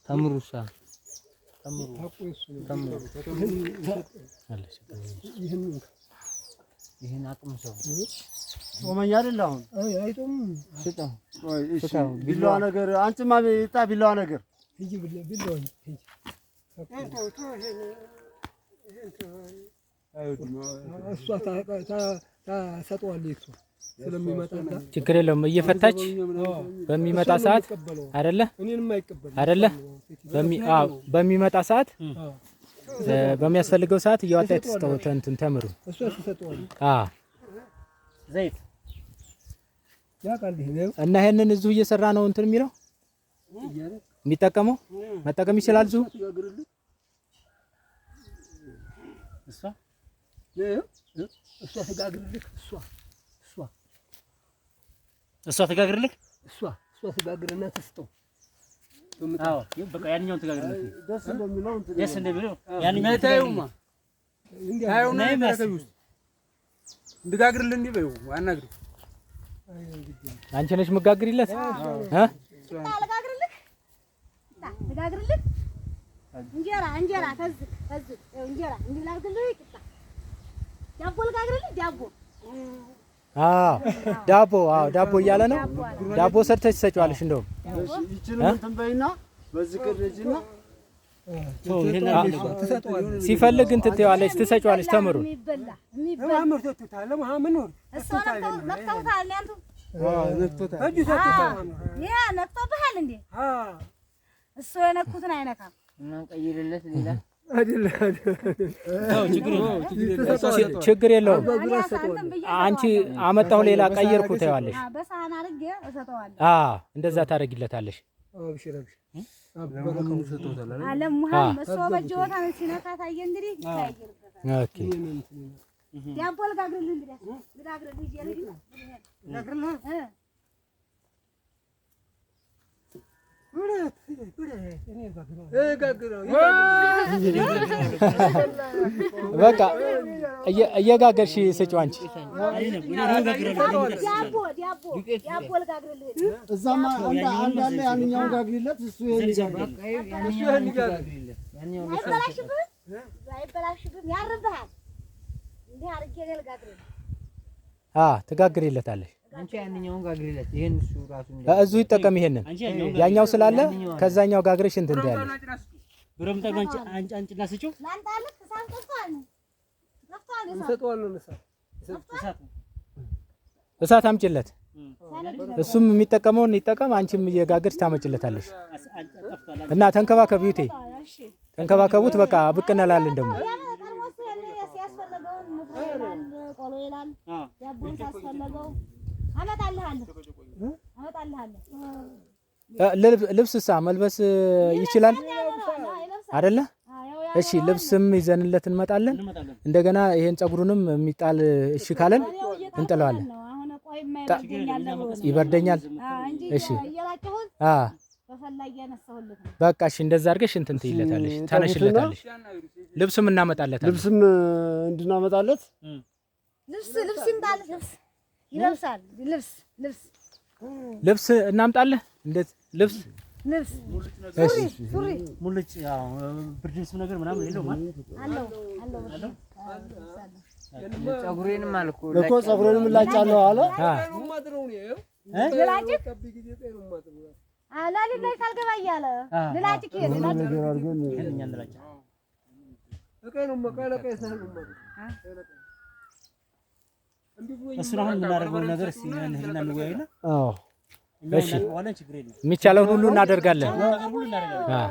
ተምሩሳ ይህን አቅም ሰው ጾመኛ አይደል? አሁን ስጠው። ቢላዋ ነገር አንቺማ ይጣ ቢላዋ ነገር ችግር የለውም። እየፈታች በሚመጣ ሰዓት አይደለ አይደለ በሚመጣ ሰዓት በሚያስፈልገው ሰዓት እያወጣ ትስጠው እንትን ተምሩ። ዘይት እና ይሄንን እዚሁ እየሰራ ነው እንትን የሚለው የሚጠቀመው መጠቀም ይችላል። እዚሁ እሷ ትጋግርልህ እሷ ትጋግርና ትስጠው። አዎ በቃ ያንኛውን ትጋግርልህ። ደስ እንደሚለው እንትን ደስ እንደሚለው ያንኛውን እንድጋግርልህ እንዲህ በይው አናግሪው። አንቺ ነሽ የምትጋግሪለት እ ልጋግርልህ ልጋግርልህ እንጀራ እንጀራ ከዚህ ከዚህ እንጀራ እንዲህ ላድርግልህ። ቂጣ ዳቦ ልጋግርልህ ዳቦ አዎ ዳቦ አዎ ዳቦ እያለ ነው። ዳቦ ሰርተሽ ትሰጪዋለሽ። እንደውም ይችንም እንትን በይና በዚህ ቅድጅና ሲፈልግ እንትን ትይዋለሽ፣ ትሰጪዋለሽ ተምሩን። የሚበላ የሚበላ እሷ ነክተውታል። አንቱ ይሄ ነክቶብሃል እንዴ? እሱ የነኩትን አይነካም። እናንቀይርለት ሌላ ችግር የለውም። አንቺ አመጣሁ ሌላ ቀየርኩ ትይዋለሽ። በሳህን አድርጌ እሰጠዋለሁ። አዎ እንደዛ ታደርጊለታለሽ። አለም ሙሃም እሱ በጅወታ ሲነካ ታየ። እንግዲህ ይታይርበታል። okay ዳቦ ልጋግርልህ እንግዲህ ልጋግርልህ ይዤ ልሂድ እ በቃ እየጋገርሽ ስጪው አንቺ። ዳቦ ዳቦ ዳቦ ልጋግርልህ እዛማ አንድ አለ ያንኛውን ጋግሪለት እሱ ይሄን ይጋግራል። አይበላሽብህም፣ አይበላሽብህም፣ ያርብሃል። እንዲህ አድርጌ እኔ ልጋግርልህ። አዎ ትጋግሪለታለሽ። አንቺ ያንኛውን ጋግሪለት። ይሄን እሱ ራሱ እዚሁ ይጠቀም። ይሄንን ያኛው ስላለ ከዛኛው ጋግረሽ እንትን ትያለሽ። ላምጣልህ? እሳት ጠፍቷል፣ ጠፍቷል እሳት። እሳት አምጪለት። እሱም የሚጠቀመውን ይጠቀም፣ አንቺም እየጋገርሽ ታመጭለታለሽ። እና ተንከባከብ ዩቴ ተንከባከቡት። በቃ ብቅ እንላለን ደግሞ ቀድሞ እሱ ያስፈለገውን ንፍሮ ይላል፣ ቆሎ ይላል፣ ዳቦን ካስፈለገው አመጣልሃለሁ፣ አመጣልሃለሁ። ልብስሳ መልበስ ይችላል አይደለ? እሺ ልብስም ይዘንለት እንመጣለን። እንደገና ይሄን ፀጉሩንም የሚጣል እሺ ካለን እንጥለዋለን። አሁን ቆይ የማይበርደኛል ይበርደኛል። እንጂ እሺ እየላጨሁት አ በፈላጊ ያነሳሁልህ ነው። በቃ እሺ፣ እንደዛ አድርገሽ እንትን ትይለታለሽ፣ ታነሽለታለሽ። ልብስም እናመጣለታለን። ልብስም እንድናመጣለት ልብስ ልብስ ይምጣልህ። ልብስ ይለብሳል። ልብስ ልብስ ልብስ እናምጣለህ። እንዴት ልብስ ልብስ እሺ፣ ሱሪ ሙልጭ ያው ብርድ ልብስ ነገር ምናምን የለውም አይደል? አለው አለው ብርድ ልብስ አለው። ፀጉሬንም አልኩ እኮ ፀጉሬንም እላጫለሁ አለ። አ ልላጭህ ሌሊት ላይ ሳልገባ እያለ ልላጭህ ልላጭህ ነገር አድርገን እሱን አሁን የምናደርገውን ነገር እስኪ እንሂድና እንወያይና አዎ፣ እኛ እሺ። እናውቀዋለን። ችግር የለም። የሚቻለውን ሁሉ እናደርጋለን። ነገር ሁሉ እናደርጋለን። አ